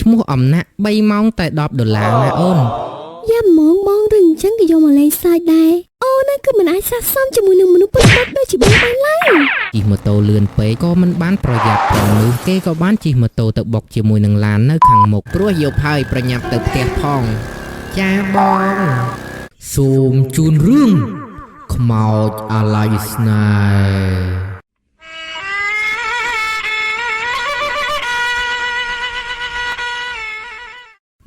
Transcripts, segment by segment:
ឈ្មោះអំណាក់3ម៉ោងតែ10ដុល្លារណាអូន យ៉ាហ្មងបងរឿងអញ្ចឹងក៏យកមកលេងសើចដែរអូនណាគឺមិនអាចស័ក្តិសមជាមួយនឹងមនុស្សពិតៗដូចជាបងបានឡើយ ជិះម៉ូតូលឿនពេកក៏មិនបានប្រយ័ត្នផងនោះគេក៏បានជិះម៉ូតូទៅបុកជាមួយនឹងឡាននៅខាងមុខព្រោះយប់ហើយប្រញាប់ទៅផ្ទះផងចាបងសូមជូនរឿងខ្មោចអាឡ័យស្នេហ៍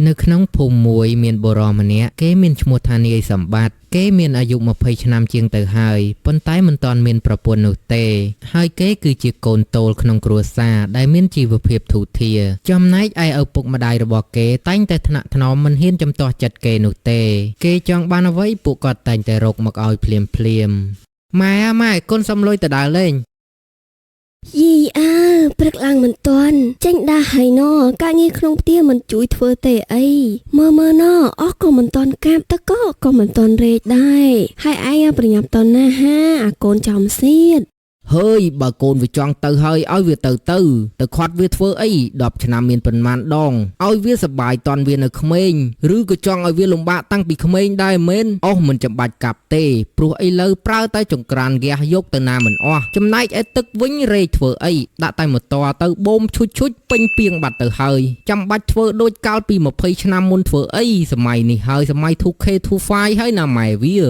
នៅក្នុងភូមិមួយមានបុរសម្នាក់គេមានឈ្មោះថានាយសម្បត្តិគេមានអាយុ20ឆ្នាំជាងទៅហើយប៉ុន្តែមិនទាន់មានប្រពន្ធនោះទេហើយគេគឺជាកូនតូលក្នុងគ្រួសារដែលមានជីវភាពធូរធារចំណែកឯឪពុកម្ដាយរបស់គេតែងតែថ្នាក់ថ្នមមិនហ៊ានចំទាស់ចិត្តគេនោះទេគេចង់បានអ្វីពួកគាត់តែងតែរកមកឲ្យភ្លាមភ្លាមម៉ែម៉ែកូនសុំលុយទៅដើរលេង យីអើព្រឹកឡើងមិនទាន់ចេញដាស់ហើយណការងារក្នុងផ្ទះមិនជួយធ្វើទេអីមើលមើលណអស់ក៏មិនទាន់កាប់ទឹកក៏ក៏មិនទាន់រែកដែរហើយឯងប្រញាប់តន់ណាស់ហាអាកូនចំសៀត ហើយបើកូនវាចង់ទៅហើយឲ្យវាទៅទៅទៅខាត់វាធ្វើអី10ឆ្នាំមានប៉ុន្មានដងឲ្យវាសប្បាយតន់វានៅក្មេងឬក៏ចង់ឲ្យវាលំបាកតាំងពីក្មេងដែរមែនអស់មិនចាំបាច់កាប់ទេព្រោះឥឡូវប្រើតែចង្ក្រានហ្គាសយកទៅណាមិនអស់ចំណែកឯទឹកវិញរេកធ្វើអីដាក់តែម៉ូទ័រទៅបូមឈុចឈុចពេញពីងបាត់ទៅហើយចាំបាច់ធ្វើដូចកាលពី20ឆ្នាំមុនធ្វើអីសម័យនេះហើយសម័យ 2K25 ហើយណាម៉ែវា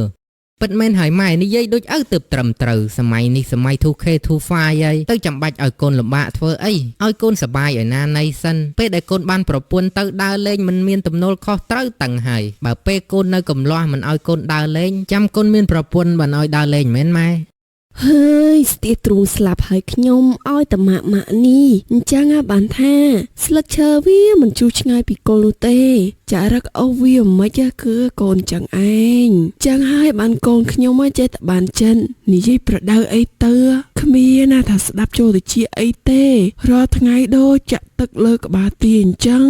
ពិតមែនហើយម៉ែនិយាយដូចឪទើបត្រឹមត្រូវសម័យនេះសម័យ 2K25 ហើយទៅចាំបាច់ឲ្យកូនលំបាកធ្វើអីឲ្យកូនសប្បាយឲ្យណាណីសិនពេលដែលកូនបានប្រពន្ធទៅដើរលេងមិនមានទំនួលខុសត្រូវតឹងហើយបើពេលកូននៅកំលាស់មិនឲ្យកូនដើរលេងចាំកូនមានប្រពន្ធមិនឲ្យដើរលេងមែនម៉ែ ហើយស្ទាទ្រូងស្លាប់ហើយខ្ញុំឲ្យតម៉ាក់ម៉ាក់នេះអញ្ចឹងហ่ะបានថាស្លឹកឈើវាមិនជុះឆ្ងាយពីគល់នោះទេចារឹកអូសវាមិនខ្មិចគឺកូនចឹងឯងចឹងហើយបានកូនខ្ញុំហ่ะចេះតែបានចិននិយាយប្រដៅអីទៅគ្មានណាថាស្ដាប់ចូលទៅជាអីទេរាល់ថ្ងៃដូចចាក់ទឹកលើក្បាលទាអញ្ចឹង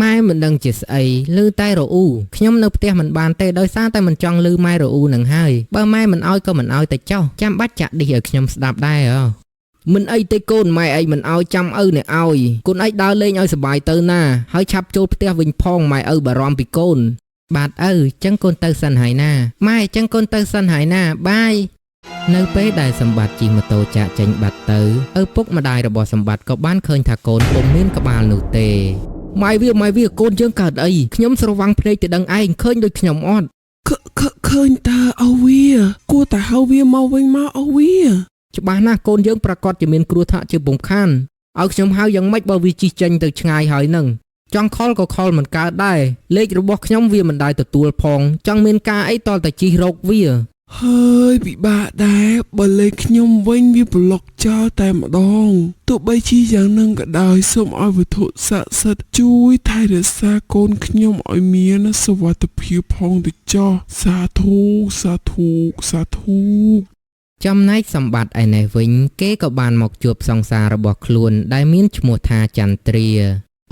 ម៉ែមិនដឹងជាស្អីឮតែរអ៊ូខ្ញុំនៅផ្ទះមិនបានទេដោយសារតែមិនចង់ឮម៉ែរអ៊ូនឹងហើយបើម៉ែមិនអោយក៏មិនអោយទៅចោះចាំបាច់ចាក់ឌីសឲ្យខ្ញុំស្ដាប់ដែរហ៎មិនអីទេកូនម៉ែអីមិនអោយចាំឪអ្នកអោយកូនឯងដើរលេងឲ្យសប្បាយទៅណាហើយឆាប់ចូលផ្ទះវិញផងម៉ែឪបារម្ភពីកូនបាទឪចឹងកូនទៅសិនហើយណាម៉ែចឹងកូនទៅសិនហើយណាបាយនៅពេលដែលសម្បត្តិជិះម៉ូតូចាក់ចេញបាត់ទៅឪពុកម្ដាយរបស់សម្បត្តិក៏បានឃើញថាកូនពុំមានក្បាលនោះទេ ម៉ែវាម៉ែវាកូនយើងកើតអីខ្ញុំស្រវាំងភ្នែកទៅដឹងឯងឃើញដូចខ្ញុំអត់ ខខឃើញតើអូវាគួរតែហៅវាមកវិញមកអូវា ច្បាស់ណាស់កូនយើងប្រកាសជាមានគ្រោះថ្នាក់ជាពុំខានឲ្យខ្ញុំហៅយ៉ាងម៉េចបើវាជិះចេញទៅឆ្ងាយហើយនឹងចង់ខលក៏ខលមិនកើតដែរលេខរបស់ខ្ញុំវាមិនដែលទទួលផងចង់មានការអីតលតែជិះរកវា ហើយពិបាកដែរបើលេខខ្ញុំវិញវាប្លុកចោលតែម្ដងទោះបីជាយ៉ាងនឹងក៏ដោយសូមឲ្យវត្ថុស័ក្តិសិទ្ធិជួយថែរក្សាកូនខ្ញុំឲ្យមានសុវត្ថិភាពផងទៅចោះសាធុសាធុសាធុ ចំណែកសម្បត្តិឯនេះវិញគេក៏បានមកជួបសង្សាររបស់ខ្លួនដែលមានឈ្មោះថាចន្ទ្រា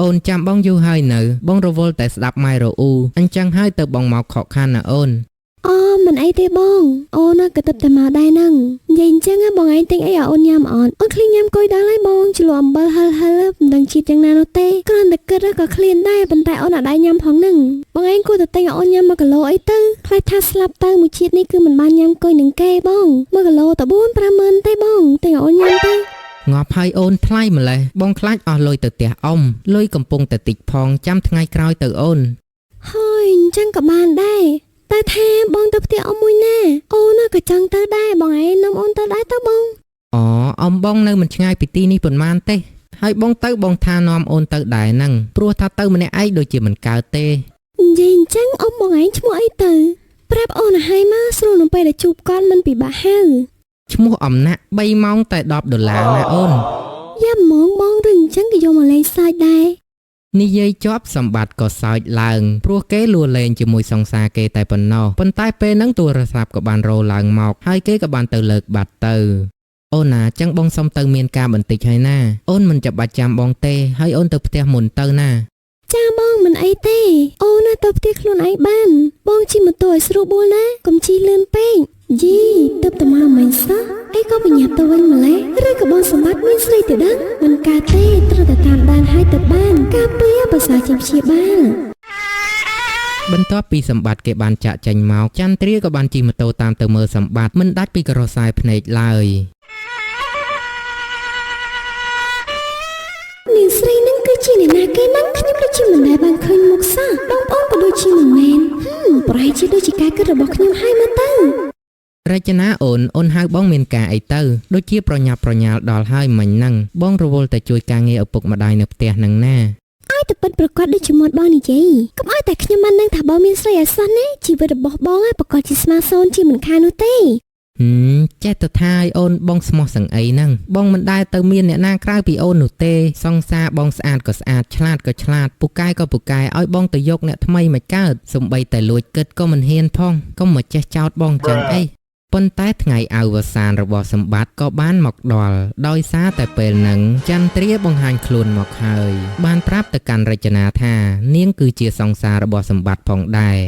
អូនចាំបងយូរហើយនៅបងរវល់តែស្ដាប់ម៉ែរអ៊ូអញ្ចឹងហើយទៅបងមកខកខានណាអូន អូមិនអីទេបងអូនក៏ទឹកតែមកដែរហ្នឹងនិយាយអញ្ចឹងហ่ะបងឯងទិញអីឲ្យអូនញ៉ាំអត់អូនឃ្លីងញ៉ាំគុយដល់ហើយបងជ្លក់អំបិលហិលហិលមិនដឹងជាតិយ៉ាងណានោះទេគ្រាន់តែគិតក៏ឃ្លានដែរប៉ុន្តែអូនអត់ដែរញ៉ាំផងហ្នឹងបងឯងគួរតែទិញឲ្យអូនញ៉ាំ1គីឡូអីទៅខ្លាចថាស្លាប់ទៅមួយជាតិនេះគឺមិនបានញ៉ាំគុយនឹងគេបង1គីឡូតែ4 5ម៉ឺនទេបងទិញឲ្យអូនញ៉ាំទៅ ងាប់ហើយអូនថ្លៃម្លេះបងខ្លាចអស់លុយទៅផ្ទះអ៊ំលុយកំពុងតែតិចផងចាំថ្ងៃក្រោយទៅអូន ហើយអញ្ចឹងក៏បានដែរតែថាបងទៅផ្ទះអ៊ំមួយណាអូនក៏ចង់ទៅដែរបងឯងនាំអូនទៅដែរទៅបង អូអ៊ំបងនៅមិនឆ្ងាយពីទីនេះប៉ុន្មានទេហើយបងទៅបងថានាំអូនទៅដែរហ្នឹងព្រោះថាទៅម្នាក់ឯងដូចជាមិនកើតទេ និយាយអញ្ចឹងអ៊ំបងឯងឈ្មោះអីទៅប្រាប់អូនឲ្យហើយមកស្រួលនឹងពេលដែលជួបគាត់មិនពិបាកហៅ ឈ្មោះអំណាក់3ម៉ោងតែ10ដុល្លារណាអូន យ៉ាហ្មងបងរឿងអញ្ចឹងក៏យកមកលេងសើចដែរ និយាយជាប់សម្បត្តិក៏សើចឡើងព្រោះគេលួលេងជាមួយសង្សារគេតែប៉ុណ្ណោះប៉ុន្តែពេលហ្នឹងទូរស័ព្ទក៏បានរោឡើងមកហើយគេក៏បានទៅលើកបាត់ទៅអូនណាចឹងបងសុំទៅមានការបន្តិចហើយណាអូនមិនចាំបាច់ចាំបងទេហើយអូនទៅផ្ទះមុនទៅណា ចាបងមិនអីទេអូនណាទៅផ្ទះខ្លួនឯងបានបងជិះម៉ូតូឲ្យស្រួលបួលណាកុំជិះលឿនពេកយីទៅតែមកមិនសោះអីក៏បញ្ញាប់ទៅវិញម្លេះឬក៏បងសម្បត្តិមានស្រីទៅដឹងមិនកើតទេត្រូវតែតាមដានឲ្យទៅបានការពារបើ ប្រសើរជាងព្យាបាល បន្ទាប់ពីសម្បត្តិគេបានចាក់ចេញមកចន្ទ្រាក៏បានជិះម៉ូតូតាមទៅមើលសម្បត្តិមិនដាច់ពីក្រសែភ្នែកឡើយ នាងស្រីនឹងគឺជាអ្នកណាគេនឹងខ្ញុំដូចជាមិនដែលបានឃើញមុខសោះបងប្អូនក៏ដូចជាមិនមែនហឹមប្រហែលជាដូចជាការគិតរបស់ខ្ញុំហើយមើលទៅ រចនាអូនអូនហៅបងមានការអីទៅដូចជាប្រញាប់ប្រញាល់ដល់ហើយមិញហ្នឹងបងរវល់តែជួយការងារឪពុកម្ដាយនៅផ្ទះហ្នឹងណា ឲ្យតែពិតប្រកបដូចជាមាត់បងនិយាយកុំឲ្យតែខ្ញុំបានដឹងថាបងមានស្រីឲ្យសោះណាជីវិតរបស់បងប្រកបជាស្មើសូន្យជាមិនខាននោះទេ ហឹមចេះទៅថាឲ្យអូនបងស្មោះសឹងអីហ្នឹងបងមិនដែលទៅមានអ្នកណាក្រៅពីអូននោះទេសង្សារបងស្អាតក៏ស្អាតឆ្លាតក៏ឆ្លាតពូកែក៏ពូកែឲ្យបងទៅយកអ្នកថ្មីមកកើតសំបីតែលួចគិតក៏មិនហ៊ានផងកុំមកចេះចោតបងចឹងអីប៉ុន្តែថ្ងៃអវសានរបស់សម្បត្តិក៏បានមកដល់ដោយសារតែពេលហ្នឹងចន្ទ្រាបង្ហាញខ្លួនមកហើយបានប្រាប់ទៅកាន់រចនាថានាងគឺជាសង្សាររបស់សម្បត្តិផងដែរ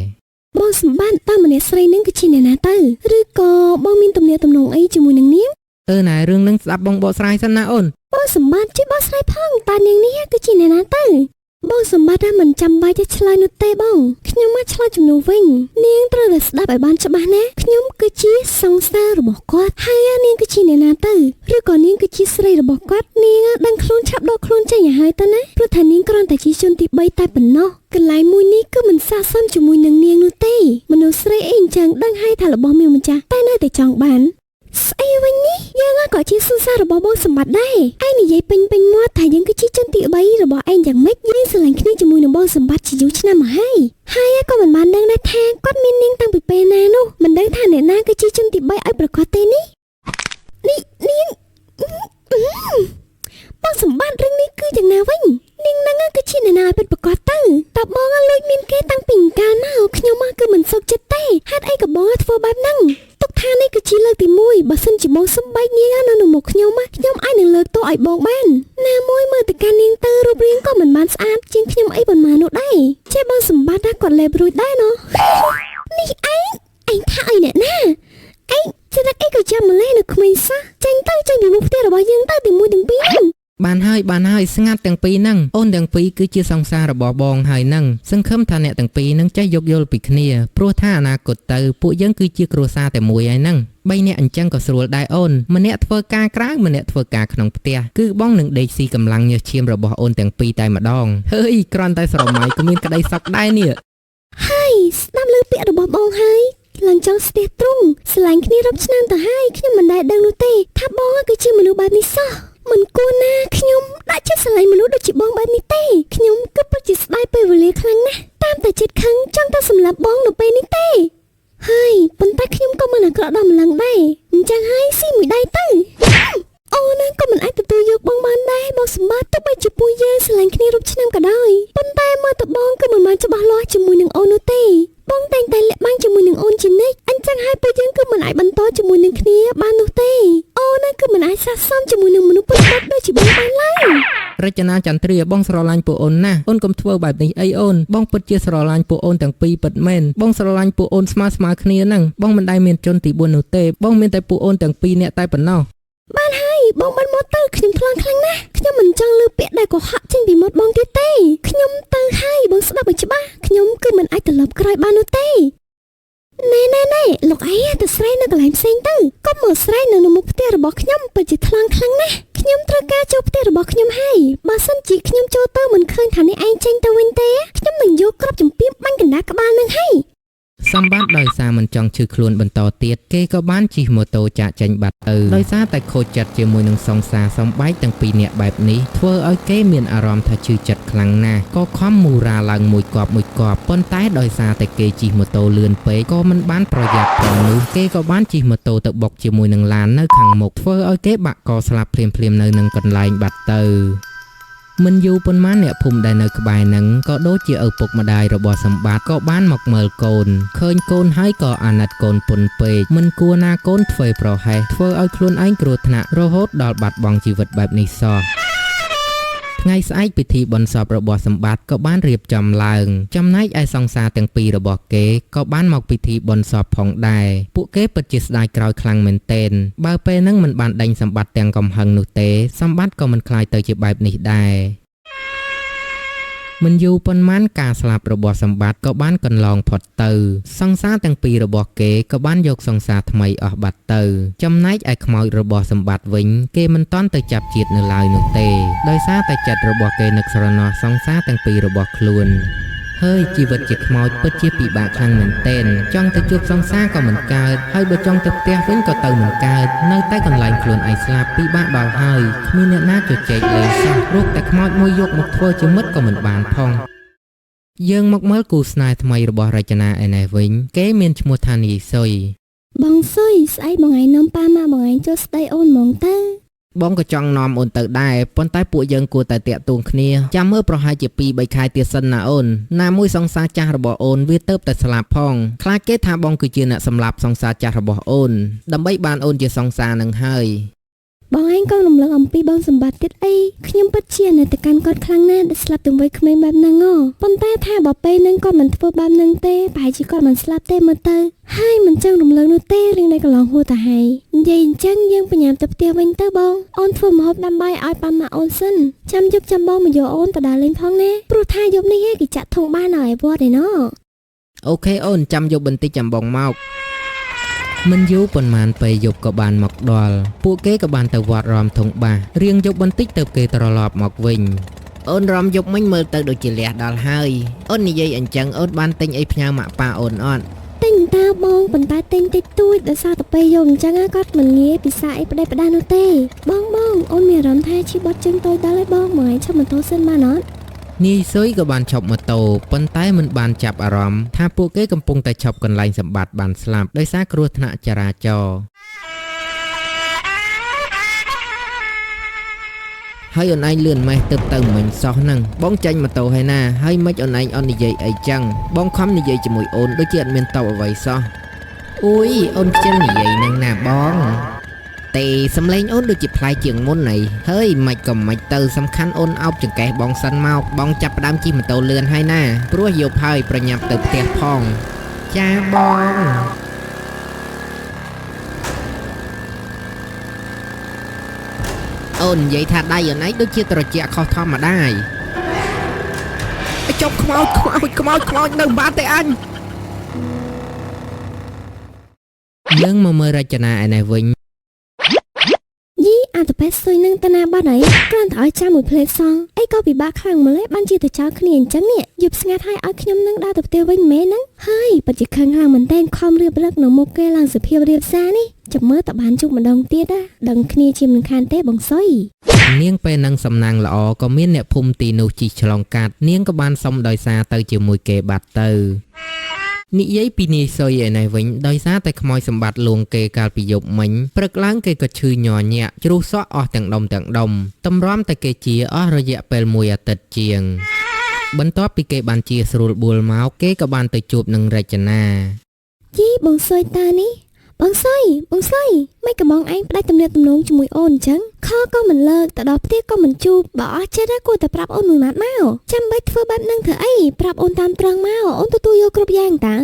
បងសម្បត្តិតើម្នាក់ស្រីនឹងគឺជាអ្នកណាទៅឬក៏បងមានទំនាក់ទំនងអីជាមួយនឹងនាង អឺណែរឿងហ្នឹងស្ដាប់បងបកស្រាយសិនណាអូន បងសម្បត្តិជួយបកស្រាយផងតើនាងនេះគឺជាអ្នកណាទៅបងសម្បត្តិថាមិនចាំបាច់ទេឆ្លើយនោះទេបងខ្ញុំមកឆ្លើយជំនួសវិញនាងត្រូវតែស្ដាប់ឲ្យបានច្បាស់ណាខ្ញុំគឺជាសង្សាររបស់គាត់ហើយនាងគឺជាអ្នកណាទៅឬក៏នាងគឺជាស្រីរបស់គាត់នាងដឹងខ្លួនឆាប់ដកខ្លួនចេញឲ្យហើយទៅណាព្រោះថានាងគ្រាន់តែជាជនទី3តែប៉ុណ្ណោះកន្លែងមួយនេះគឺមិនស័ក្តិសមជាមួយនឹងនាងនោះទេមនុស្សស្រីអីអញ្ចឹងដឹងហើយថារបស់មានម្ចាស់តែនៅតែចង់បានស្អីវិញនេះយើងក៏ជាសង្សាររបស់បងសម្បត្តិដែរឯងនិយាយពេញពេញមាត់ថាយើងគឺជាជនទី3របស់ឯងយ៉ាងម៉េចយើងស្រឡាញ់គ្នាជាមួយនឹងបងសម្បត្តិជាយូរឆ្នាំមកហើយហើយក៏មិនបានដឹងដែរថាគាត់មាននាងតាំងពីពេលណានោះមិនដឹងថាអ្នកណាគឺជាជនទី3ឲ្យប្រកាសទេនេះនេះនាងបងសម្បត្តិរឿងនេះគឺយ៉ាងណាវិញនាងហ្នឹងគឺជាអ្នកណាឲ្យពិតប្រាកដទៅតើបងលួចមានគេតាំងពីកាលមកខ្ញុំគឺមិនសុខចិត្តទេហេតុអីក៏បងធ្វើបែបហ្នឹងទុកថានេះគឺជាលើកទី1បើសិនជាបងសំបែកនាងនៅនៅមុខខ្ញុំខ្ញុំអាចនឹងលើកទោសឲ្យបងបានណាមួយមើលទៅកាន់នាងទៅរូបរាងក៏មិនបានស្អាតជាងខ្ញុំអីប៉ុន្មាននោះដែរចេះបងសម្បត្តិគាត់លេបរួចដែរណោះនេះឯងឯងថាអីអ្នកណាឯងចរិតអីក៏ចាំម្លេះនៅក្មេងសោះចេញទៅចេញពីមុខផ្ទះរបស់យើងទៅទី1ទាំងពីរហ្នឹង បានហើយបានហើយស្ងាត់ទាំងពីរហ្នឹងអូនទាំងពីរគឺជាសង្សាររបស់បងហើយហ្នឹងសង្ឃឹមថាអ្នកទាំងពីរនឹងចេះយោគយល់ពីគ្នាព្រោះថាអនាគតទៅពួកយើងគឺជាគ្រួសារតែមួយហើយហ្នឹងបីអ្នកអញ្ចឹងក៏ស្រួលដែរអូនម្នាក់ធ្វើការក្រៅម្នាក់ធ្វើការក្នុងផ្ទះគឺបងនឹងដេកស៊ីកម្លាំងញើសឈាមរបស់អូនទាំងពីរតែម្ដងហើយគ្រាន់តែស្រមៃក៏មានក្តីសុខដែរនេះ ហើយស្ដាប់លើពាក្យរបស់បងហើយឡើងចង់ស្ទះទ្រុងស្រឡាញ់គ្នារាប់ឆ្នាំទៅហើយខ្ញុំមិនដែលដឹងនោះទេថាបងគឺជាមនុស្សបែបនេះសោះមិនគួរណាខ្ញុំដាក់ចិត្តស្រឡាញ់មនុស្សដូចជាបងបែបនេះទេខ្ញុំគឺពិតជាស្ដាយពេលវេលាខ្លាំងណាស់តាមតែចិត្តខឹងចង់តែសម្លាប់បងនៅពេលនេះទេហើយប៉ុន្តែខ្ញុំក៏មិនអាក្រក់ដល់ម្លឹងដែរអញ្ចឹងហើយស៊ីមួយដៃទៅអូនក៏មិនអាចទទួលយកបងបានដែរបងសម្បត្តិទោះបីជាពួកយើងស្រឡាញ់គ្នារាប់ឆ្នាំក៏ដោយប៉ុន្តែមើលទៅបងគឺមិនបានច្បាស់លាស់ជាមួយនឹងអូននោះទេបងតែងតែលាក់បាំងជាមួយនឹងអូនជានិច្ចអញ្ចឹងហើយពួកយើងគឺមិនអាចបន្តជាមួយនឹងគ្នាបាននោះទេអូនគឺមិនអាចស័ក្តិសមជាមួយនឹងមនុស្សពិតៗដូចជាបងបានឡើយ រចនាចន្ទ្រាបងស្រឡាញ់ពួកអូនណាស់អូនកុំធ្វើបែបនេះអីអូនបងពិតជាស្រឡាញ់ពួកអូនទាំងពីរពិតមែនបងស្រឡាញ់ពួកអូនស្មើស្មើគ្នាហ្នឹងបងមិនដែលមានជនទី4នោះទេបងមានតែពួកអូនទាំងពីរនាក់តែប៉ុណ្ណោះ បានហើយបងបានមកទៅខ្ញុំថ្លង់ខ្លាំងណាស់ខ្ញុំមិនចង់លឺពាក្យដែលកុហកចេញពីមាត់បងទៀតទេខ្ញុំទៅហើយបងស្ដាប់ឲ្យច្បាស់ខ្ញុំគឺមិនអាចត្រឡប់ក្រោយបាននោះទេណែណែណែលោកឯងទៅស្រែកនៅកន្លែងផ្សេងទៅកុំមកស្រែកនៅមុខផ្ទះរបស់ខ្ញុំពិតជាថ្លង់ខ្លាំងណាស់ខ្ញុំត្រូវការចូលផ្ទះរបស់ខ្ញុំហើយបើសិនជាខ្ញុំចូលទៅមិនឃើញថានេះឯងចេញទៅវិញទេខ្ញុំនឹងយកគ្រាប់ចម្ពាមបាញ់កណ្ដាលក្បាលនឹងហើយ សម្បត្តិដោយសារមិនចង់ឈឺខ្លួនបន្តទៀតគេក៏បានជិះម៉ូតូចាកចេញបាត់ទៅដោយសារតែខូចចិត្តជាមួយនឹងសង្សារសំបែកទាំងពីរនាក់បែបនេះធ្វើឲ្យគេមានអារម្មណ៍ថាឈឺចិត្តខ្លាំងណាស់ក៏ខំមូរ៉ាឡើងមួយគប់មួយគប់ប៉ុន្តែដោយសារតែគេជិះម៉ូតូលឿនពេកក៏មិនបានប្រយ័ត្នផងនោះគេក៏បានជិះម៉ូតូទៅបុកជាមួយនឹងឡាននៅខាងមុខធ្វើឲ្យគេបាក់កស្លាប់ភ្លាមៗនៅនឹងកន្លែងបាត់ទៅមិនយូរប៉ុន្មានអ្នកភូមិដែលនៅក្បែរហ្នឹងក៏ដូចជាឪពុកម្ដាយរបស់សម្បត្តិក៏បានមកមើលកូនឃើញកូនហើយក៏អាណិតកូនពុនពេកមិនគួរណាកូនធ្វើប្រហែសធ្វើឲ្យខ្លួនឯងគ្រោះថ្នាក់រហូតដល់បាត់បង់ជីវិតបែបនេះសោះថ្ងៃស្អែកពិធីបុណ្យសពរបស់សម្បត្តិក៏បានរៀបចំឡើងចំណែកឯសង្សារទាំងពីររបស់គេក៏បានមកពិធីបុណ្យសពផងដែរពួកគេពិតជាស្ដាយក្រោយខ្លាំងមែនទែនបើពេលហ្នឹងមិនបានដេញសម្បត្តិទាំងកំហឹងនោះទេសម្បត្តិក៏មិនក្លាយទៅជាបែបនេះដែរ មិនយូរប៉ុន្មានការស្លាប់របស់សម្បត្តិក៏បានកន្លងផុតទៅ សង្សារទាំងពីររបស់គេក៏បានយកសង្សារថ្មីអស់បាត់ទៅ ចំណែកឯខ្មោចរបស់សម្បត្តិវិញ គេមិនទាន់ទៅចាប់ជាតិនៅឡើយនោះទេ ដោយសារតែចិត្តរបស់គេនឹកស្រណោះសង្សារទាំងពីររបស់ខ្លួន ហើយជីវិតជាខ្មោចពិតជាពិបាកខ្លាំងមែនទែនចង់ទៅជួបសង្សារក៏មិនកើតហើយបើចង់ទៅផ្ទះវិញក៏ទៅមិនកើតនៅតែកន្លែងខ្លួនឯងស្លាប់ពិបាកដល់ហើយគ្មានអ្នកណាជជែកលេងសោះព្រោះតែខ្មោចមួយយកមកធ្វើជាមិត្តក៏មិនបានផងយើងមកមើលគូស្នេហ៍ថ្មីរបស់រចនាឯនេះវិញគេមានឈ្មោះថានាយសុយ បងសុយស្អែកបងឯងនាំប៉ាម៉ាក់បងឯងចូលស្ដីអូនហ្មងទៅ បងក៏ចង់នាំអូនទៅដែរប៉ុន្តែពួកយើងគួរតែតាក់ទងគ្នាចាំមើលប្រហែលជា2 3ខែទៀតសិនណាអូនណាមួយសង្សារចាស់របស់អូនវាទៅតែស្លាប់ផងខ្លាចគេថាបងគឺជាអ្នកសម្លាប់សង្សារចាស់របស់អូនដើម្បីបានអូនជាសង្សារនឹងហើយ បងឯងក៏រំលឹកអំពីបងសម្បត្តិទៀតអីខ្ញុំពិតជានៅតែកាន់គាត់ខ្លាំងណាស់ដែលស្លាប់ទាំងវ័យក្មេងបែបហ្នឹងហ៎ប៉ុន្តែថាបើពេលហ្នឹងគាត់មិនធ្វើបែបហ្នឹងទេប្រហែលជាគាត់មិនស្លាប់ទេមើលទៅហើយមិនចង់រំលឹកនោះទេរឿងដែលកន្លងហួសទៅហើយនិយាយអញ្ចឹងយើងបញ្ញាប់ទៅផ្ទះវិញទៅបងអូនធ្វើម្ហូបដាំបាយឲ្យប៉ាម៉ាក់អូនសិនចាំយប់ចាំបងមកយកអូនទៅដើរលេងផងណាព្រោះថាយប់នេះឯងគេចាក់ធុងបានឲ្យវត្តឯណោះ OK អូនចាំយប់បន្តិចចាំបងមកមិនយូរប៉ុន្មានពេលយប់ក៏បានមកដល់ពួកគេក៏បានទៅវត្តរំធុងបាសរៀងយប់បន្តិចទៅគេត្រឡប់មកវិញអូនរំយប់មិញមើលទៅដូចជាលះដល់ហើយអូននិយាយអញ្ចឹងអូនបានទិញអីផ្ញើម៉ាក់ប៉ាអូនអត់ ទិញតើបងប៉ុន្តែទិញតិចតួចដោយសារតែពេលយប់អញ្ចឹងគាត់មិនងាយពិសាអីផ្ដេសផ្ដាសនោះទេបងបងអូនមានអារម្មណ៍ថាឈីបត់ជើងតូចដល់ហើយបងមកឯងឈប់ម៉ូតូសិនបានអត់ នាយសុយក៏បានឈប់ម៉ូតូប៉ុន្តែមិនបានចាប់អារម្មណ៍ថាពួកគេកំពុងតែឈប់កន្លែងសម្បត្តិបានស្លាប់ដោយសារគ្រោះថ្នាក់ចរាចរណ៍ហើយអូនឯងលឿនម៉េះទៅទៅមិញសោះហ្នឹងបងចាញ់ម៉ូតូហើយណាហើយមិនអូនឯងអត់និយាយអីចឹងបងខំនិយាយជាមួយអូនដូចជាអត់មានតបអ្វីសោះអូយអូនខ្ជិលនិយាយនឹងណាបងទេសំឡេងអូនដូចជាប្លែកជាងមុនហីហើយមិនក៏មិនទៅសំខាន់អូនអោបចង្កេះបងសិនមកបងចាប់ផ្ដើមជិះម៉ូតូលឿនហើយណាព្រោះយប់ហើយប្រញាប់ទៅផ្ទះផងចាបងអូននិយាយថាដៃអូនឯងដូចជាត្រជាក់ខុសធម្មតាឯងចុះខ្មោចខ្មោចខ្មោចខ្មោចនៅបាត់ទេអញយើងមកមើលរចនាឯនេះវិញ យីអាតបេសុយនឹងតាណាបាត់ហើយគ្រាន់តែឲ្យចាំមួយភ្លែតសងអីក៏ពិបាកខ្លាំងម្ល៉េះបានជាទៅចោលគ្នាអញ្ចឹងនេះយប់ស្ងាត់ហើយឲ្យខ្ញុំនឹងដើរទៅផ្ទះវិញមែនហ្នឹងហើយពិតជាខឹងខ្លាំងមែនតើខំរៀបរឹកនៅមុខគេឡើងសភាពរៀបសារនេះចាំមើលតបានជួបម្ដងទៀតណាដឹងគ្នាជាមិនខានទេបងសុយ នាងពេលនឹងសំណាងល្អក៏មានអ្នកភូមិទីនោះជិះឆ្លងកាត់នាងក៏បានសុំដោយសារទៅជាមួយគេបាត់ទៅនិយាយពីនាយសុយឯនេះវិញដោយសារតែខ្មោចសម្បត្តិលួងគេកាលពីយប់មិញព្រឹកឡើងគេក៏ឈឺញ័រញាក់ជ្រុះសក់អស់ទាំងដុំទាំងដុំតម្រាំតែគេជាអស់រយៈពេលមួយអាទិត្យជាងបន្ទាប់ពីគេបានជាស្រួលបួលមកគេក៏បានទៅជួបនឹងរចនា យីបងសុយតានេះបងសុយបងសុយមិនក៏បងឯងផ្ដាច់ទំនាក់ទំនងជាមួយអូនអញ្ចឹងខក៏មិនលើកទៅដល់ផ្ទះក៏មិនជួបបើអស់ចិត្តគួរតែប្រាប់អូនមួយម៉ាត់មកចាំបាច់ធ្វើបែបហ្នឹងធ្វើអីប្រាប់អូនតាមត្រង់មកអូនទទួលយកគ្រប់យ៉ាងតា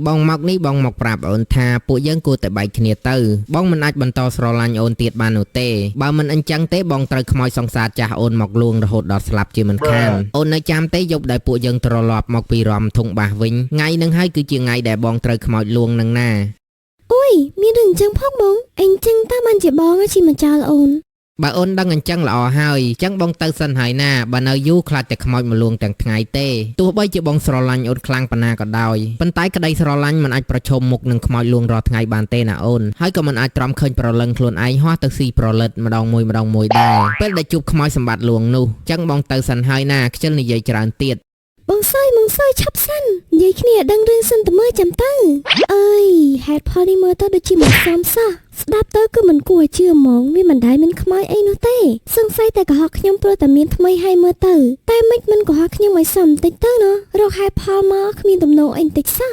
បងមកនេះបងមកប្រាប់អូនថាពួកយើងគួរតែបែកគ្នាទៅបងមិនអាចបន្តស្រឡាញ់អូនទៀតបាននោះទេបើមិនអញ្ចឹងទេបងត្រូវខ្មោចសង្សារចាស់អូនមកលួងរហូតដល់ស្លាប់ជាមិនខានអូននៅចាំទេយប់ដែលពួកយើងត្រឡប់មកពីរំធុងបាសវិញថ្ងៃនឹងហើយគឺជាថ្ងៃដែលបងត្រូវខ្មោចលួងនឹងណា អូយមានរឿងអញ្ចឹងផងបងអញ្ចឹងតើបានជាបងជាម្ចាស់អូន បើអូនដឹងអញ្ចឹងល្អហើយអញ្ចឹងបងទៅសិនហើយណាបើនៅយូរខ្លាចតែខ្មោចមកលួងទាំងថ្ងៃទេទោះបីជាបងស្រឡាញ់អូនខ្លាំងប៉ុណ្ណាក៏ដោយប៉ុន្តែក្តីស្រឡាញ់មិនអាចប្រឈមមុខនឹងខ្មោចលួងរាល់ថ្ងៃបានទេណាអូនហើយក៏មិនអាចទ្រាំឃើញប្រលឹងខ្លួនឯងហោះទៅស៊ីប្រលិតម្ដងមួយម្ដងមួយដែរពេលដែលជួបខ្មោចសម្បត្តិលួងនោះអញ្ចឹងបងទៅសិនហើយណាខ្ជិលនិយាយច្រើនទៀត បងសុយបងសុយឆាប់សិននិយាយគ្នាដឹងរឿងសិនតើមើលចាំទៅអើយហេតុផលនេះមើលទៅដូចជាមិនសមសោះស្ដាប់ទៅគឺមិនគួរឲ្យជឿហ្មងវាមិនដែលមានខ្មោចអីនោះទេសង្ស័យតែកុហកខ្ញុំព្រោះតែមានថ្មីហើយមើលទៅតែមិនមិនកុហកខ្ញុំឲ្យសមបន្តិចទៅណោះរកហេតុផលមកគ្មានទំនោរអីបន្តិចសោះ